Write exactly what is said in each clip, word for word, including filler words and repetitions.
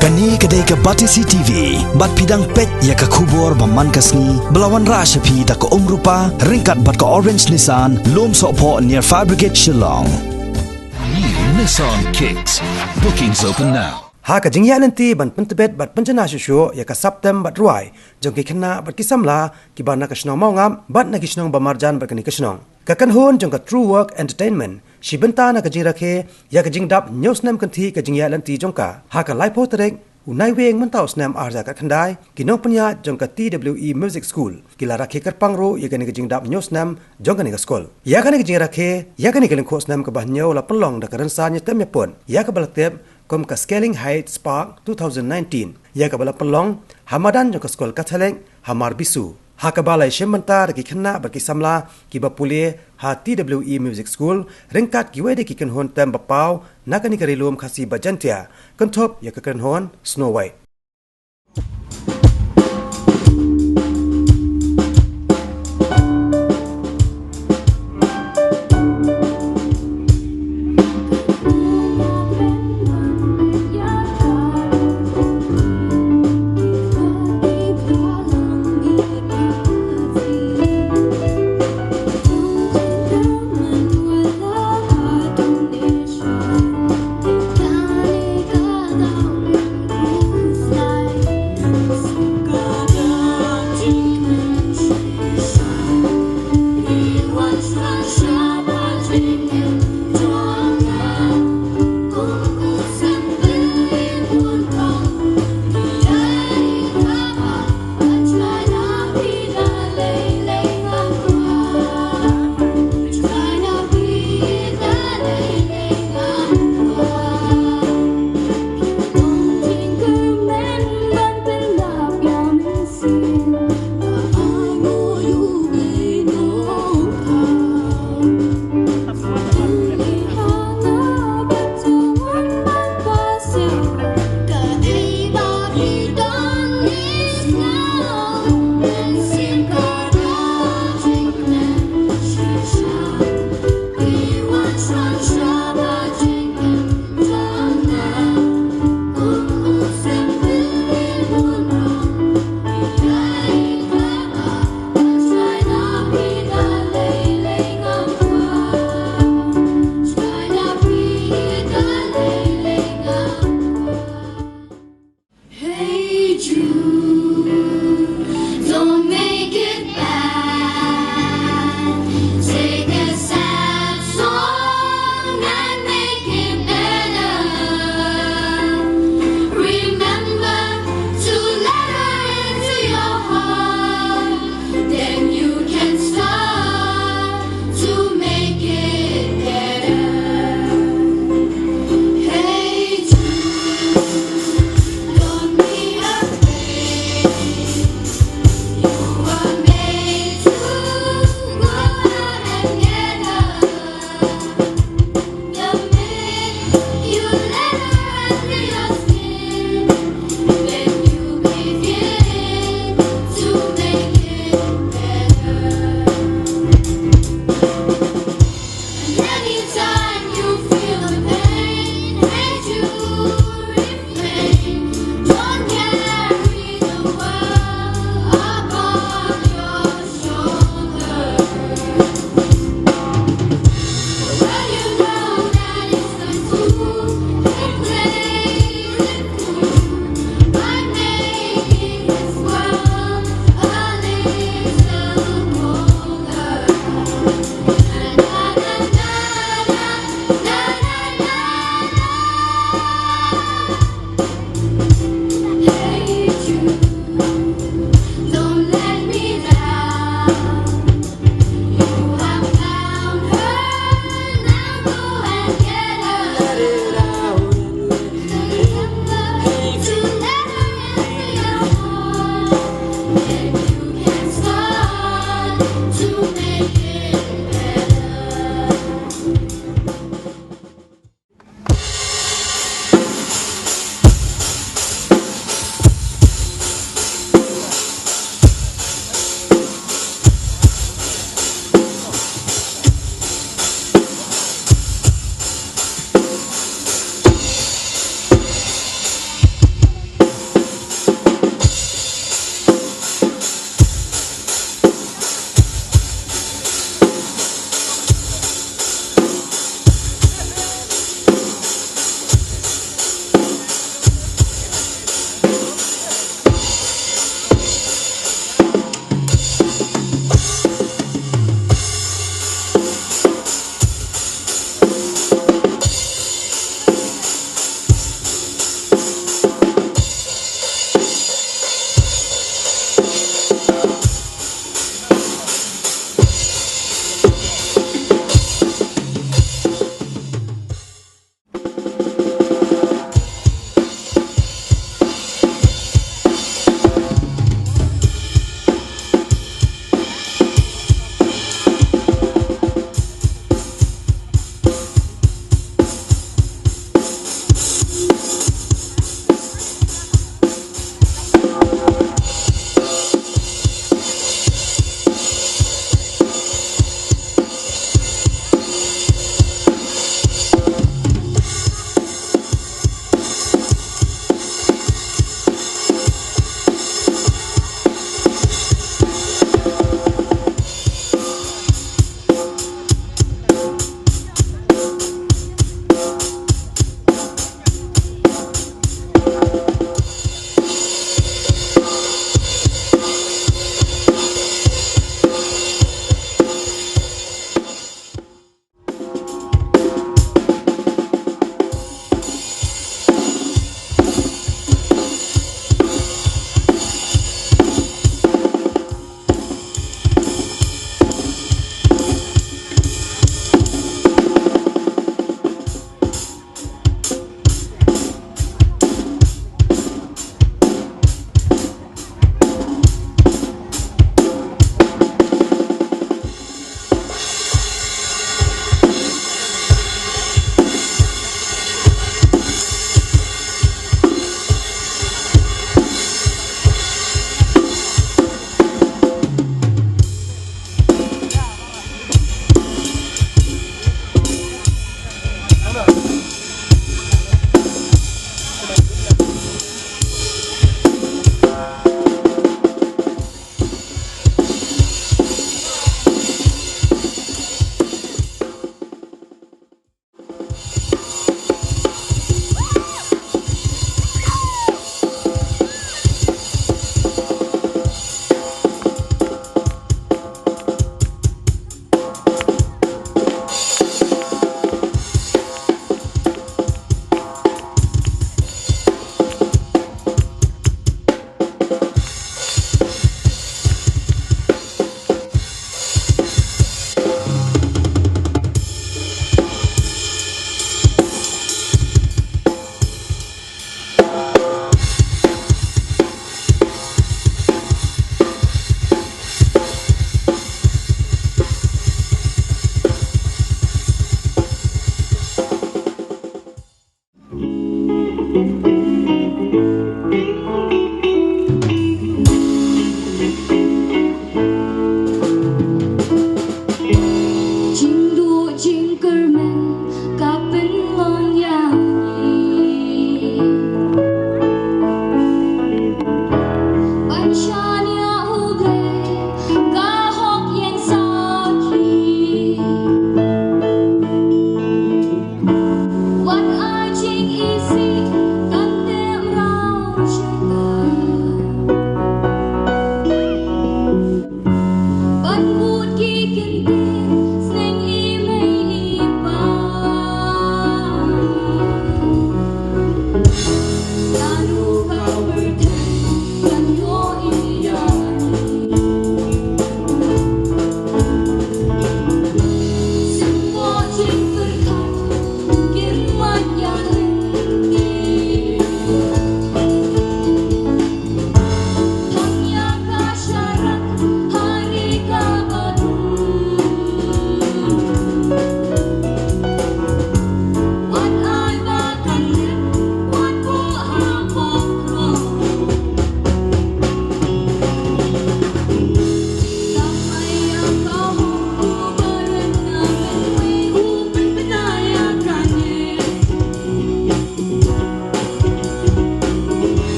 Kane ka dei ka Batesi T V, bad phi dang peit ïa ka khubor ba man ka sngi, ba la wanrah sha phi da ka Umrupa, ryngkat bad ka Orange Nissan, Lumsohphoh near Fire Brigade Shillong. New Nissan Kicks. Bookings open now. Ha ka jingïaid lynti ban pyntbit bad pynjanai shuh shuh ïa ka sap tem bad rwai jong ki khynnah bad ki samla kiba na ka shnong Mawngap bad na ki shnong ba marjan bad kane ka shnong, ka kynhun jong ka True Work Entertainment shi bynta na ka jingrakhe ïa ka jingdap hynñiew snem kynthih ka jingïaid lynti jong ka ha ka laiphew tarik u Naiwieng mynta u snem ar hajar khatkhyndai, ki nongpynïaid jong ka T W E Music School ki la rakhe kyrpang ruh ïa kane ka jingdap hynñiew snem jong kane ka skul. Ïa kane ka jingrakhe ïa kane ka lyngkhuh snem kaba hynñiew la pynlong da ka rynsan ïatem ïapun ïa kaba la tip kum ka Scaling Heights Spark two thousand nineteen, ïa kaba la pynlong ha madan jong ka skul Katholik ha Marbisu, ha kaba la ïashim bynta da ki khynnah bad ki samla kiba pule ha T W E Music School ryngkat kiwei de ki kynhun tem ba paw na kane ka Ri Lum Khasi bad Jaiñtia, kynthup ïa ka kynhun Snow White.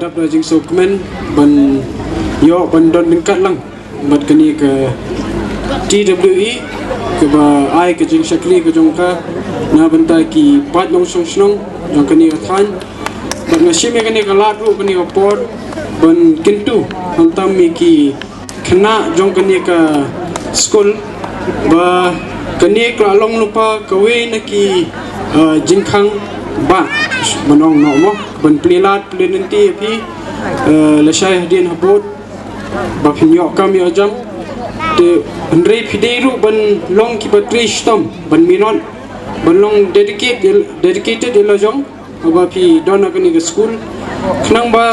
Dap da jingsngewkmen ban ïoh ban don ryngkat lang bad kane ka T W E kaba ai ka jingshakri ka jong ka na bynta ki paid nongshong shnong jong kane ka thaiñ. Bad nga shim ïa kane ka lad ruh kane ka por ban kyntu hangtam ïa ki khynnah jong kane ka skul ba kane ka la long lypa kawei na ki, eh, jingkhang ba ban ong noh mo ban plie lad plie lynti ïa phi, eh, lashai hadien habud ba phin ïoh kam ïoh jam. Te hynrei phi dei ruh ban long kiba trei shitom ban minot ban long dedicate, dedicated ïa la jong ba phi don ha kane ka skul. Khnang ba,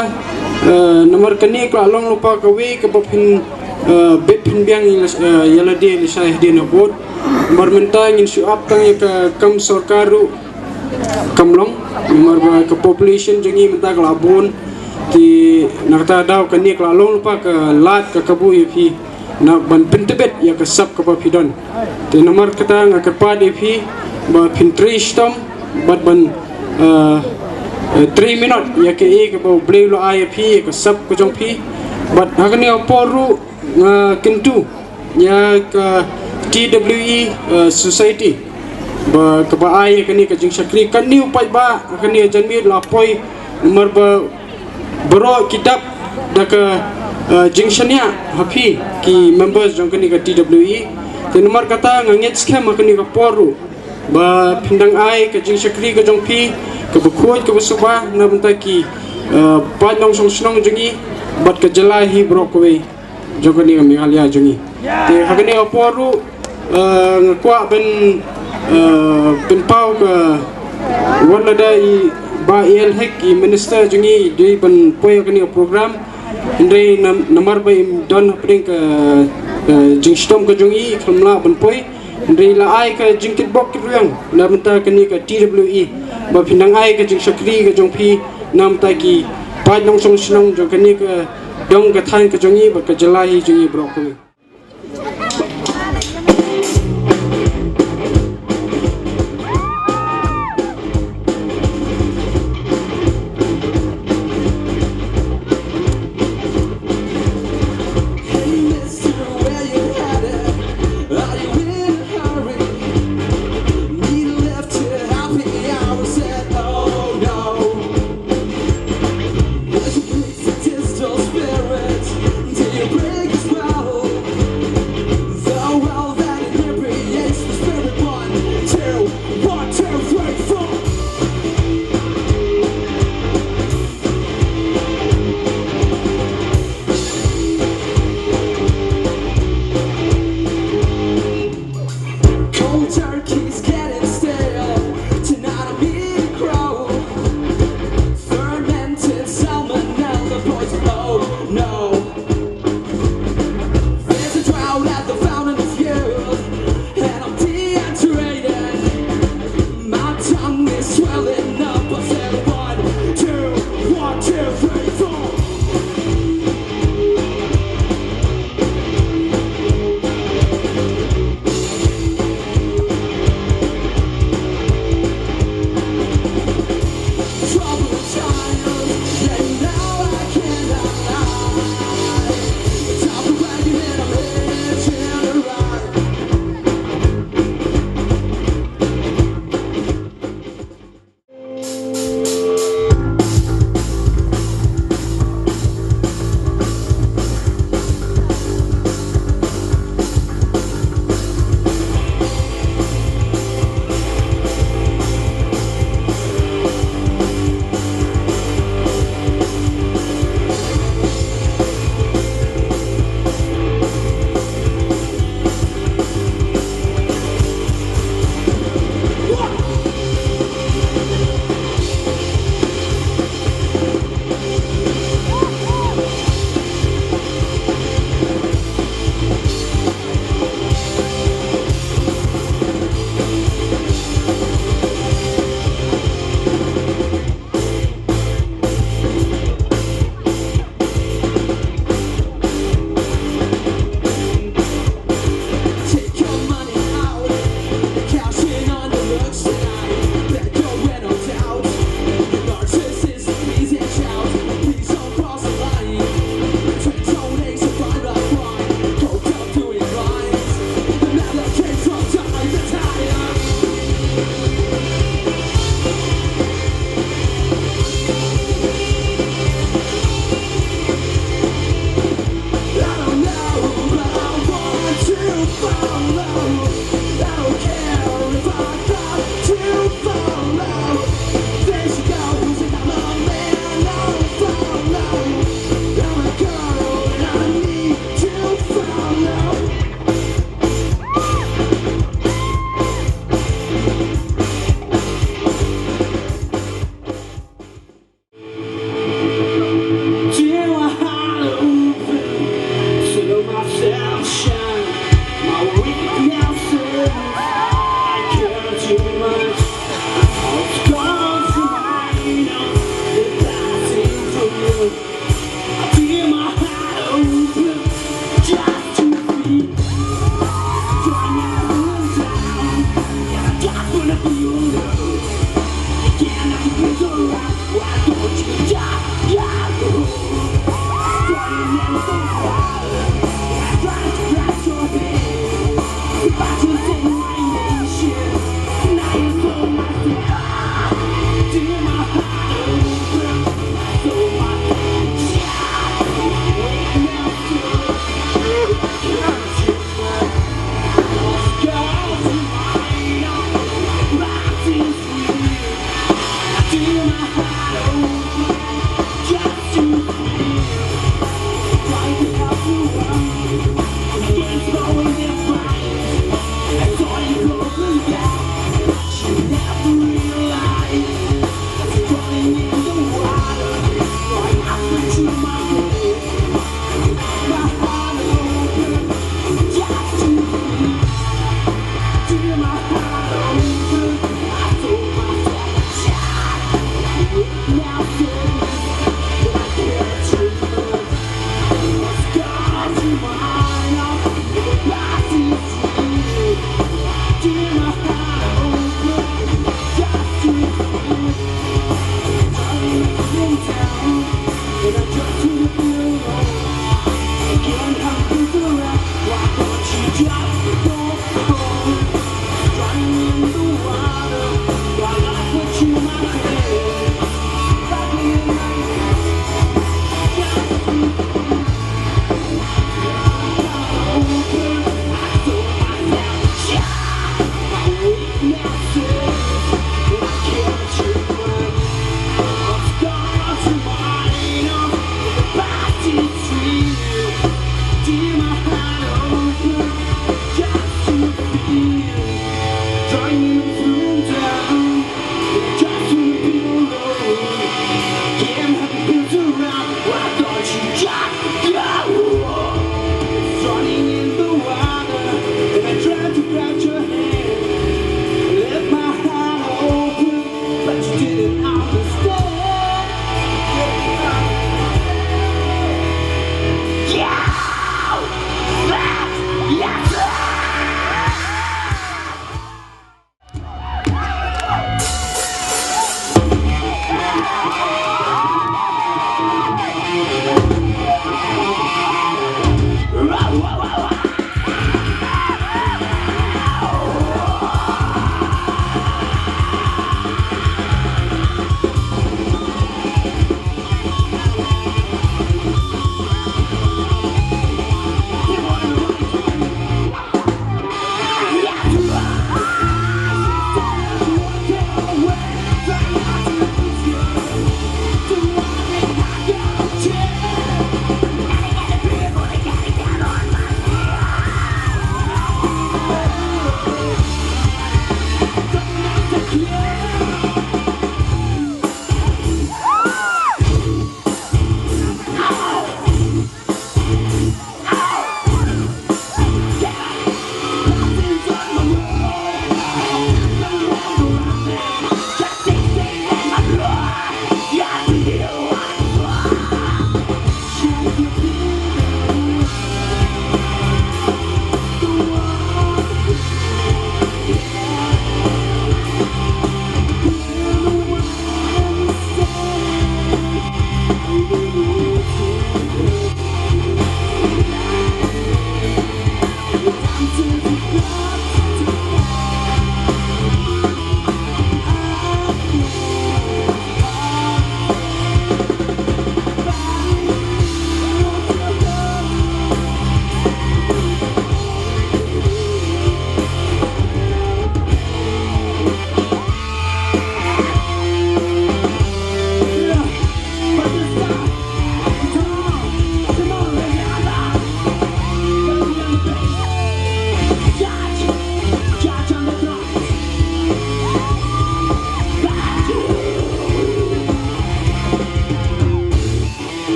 eh, namar kane ka la long lypa kawei kaba phin, eh, bit phin biang ïa la, eh, ïa lade lashai hadien habud. Namar mynta ngin shu ap tang ïa ka kam sorkar ruh kam long. Namar ba ka population jong ngi mynta ka la bun. Te na kata ka daw kane ka la long lypa ka lad ka kabu ïa phi na ban pyntbit ïa ka sap kaba phi don. Te namar kata nga kyrpad ïa phi ba phin trei shitom bad ban, eh, eh, trei minot ïa kaei kaba U Blei u la ai ïa phi, ïa ka sap ka jong phi. Bad ha kane ka por ruh nga kyntu ïa ka T W E, eh, Society ba kaba ai ïa kane ka jingshakri. Kane u paidbah ha kane ka janmiet la poi namar ba baroh ki dap da ka, eh, jingshaniah ha phi ki members jong kane ka T W E. Te namar kata nga ngeit skhem ha kane ka por ruh ba phin dang ai ka jingshakri ka jong phi kaba khuid kaba suba na bynta ki, eh, paid nongshong shnong jong ngi bad ka jylla hi baroh kawei jong kane ka Meghalaya jong ngi. Te ha kane ka por ruh, eh, nga kwah ban, eh, pynpaw ka wat lada i Bah A L Hek i minister jong ngi dei ban poi ha kane ka program. Hynrei nam-, namar ba im don hapdeng ka, ka jingshitom ka jong i, i khlem lah ban poi. Hynrei la ai ka jingkitbok kitrwiang na bynta kane ka T W E ba phin dang ai ka jingshakri ka jong phi na bynta ki paid nongshong shnong jong kane ka dong ka thaiñ ka jong i bad ka jylla hi jong i baroh kawei. Hey, mister, where you headed? Are you in a hurry? Need a lift to happy hour? Said, oh no. Would you please distil spirits till you break a spell? The world that inebriates the spirit. One, two, one, two, three, four. Cold turkey's getting stale. Tonight I'm eating crow. Fermented salmonella poison. Oh no. There's a drought at the fountain of youth, and I'm dehydrated. My tongue is swelling up. I said, one, two, one, two, three, four. Trouble child, and now I cannot lie. Top of wagon and I'm hitching a ride.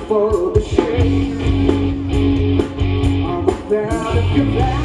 for the shame. I'm a fan of your